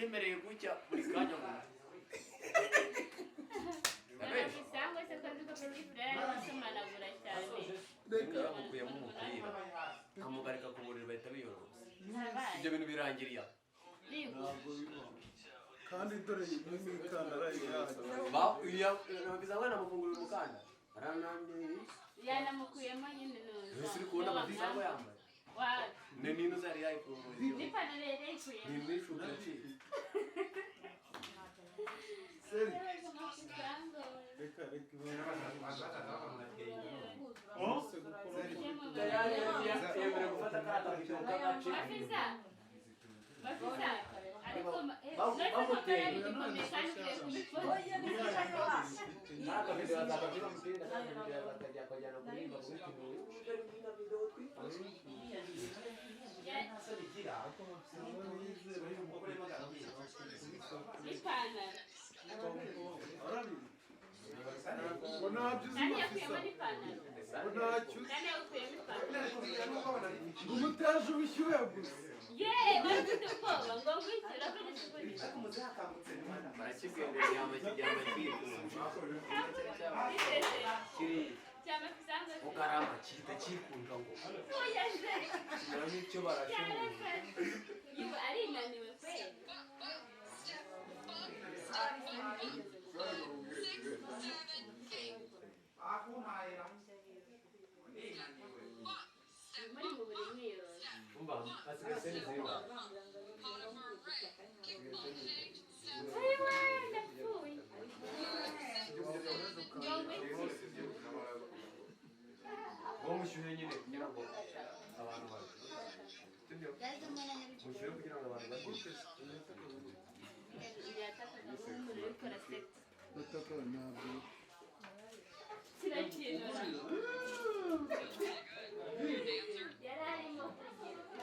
Yemereye gucya buri kanya ngo Ndabeshya. Cyangwa se ko nzi ko Petit Frere arimo asomanagura cyane. Reka. Yamukuyemo umupira, amugarika ku buriri, bahita biyorosa. Ntabaye. Ibyo bintu birangiriye aho. Bigo. Ntabwo bibaho, kandi dore n'imikandara yayo. Mafisa namufungurira umukanda, arananiye. Yanamukuyemo nyine nuza. Ese uri kubona Mafisa ngo yambaye Wa. ni nino zari yayifunguye? N'ipantaro yari yayikuyemo. Ni n'ishuka yaciye. Seri, reka, reka. Uretse gukora. Tayari yemerewe gufata kariya kavidewo k'agace. Mafisa. Mafisa. Ariko none ko Bamuteye. mbona bigikomeye kandi ugiye kubikora. Kariya kavidewo azakabyina umupira, kandi video azakajya akajyana kuririmba kuri TV. N'ipantaro. Ngo ntabyo uzi. Kandi Mafisa. yakuyemo n'ipantaro. Ngo ntacyo uzi. Kandi yakuyemo ipantaro. Ngo umuteje ubushyuhe gusa. Yeee, wari ufite ubwoba ngo ngwiki, uravuga ikigoryi. Barakibwiye ngo ryama, kiryama cyikunze. Biteze. Kiri Cya Mafisa ngo se. Ugarama gihita cyikunda ngo Oya se. kimera nk'icyo barashoboye. Cyarafashe. Yubu arinaniwe kweli. Muri mu buri mwiroro. Umva, hasigaye seni zingahe? Ayiwe, ndapfuye. Ngo ngwiki. Wowe mushyuhe nyine kugira ngo abantu barye, sibyo? Mushyuhe kugira ngo abantu barye. Yatakaga nk'umuntu uri gukora sex. Bataka ntabwo. Kirakinura. Yari arimo kugira.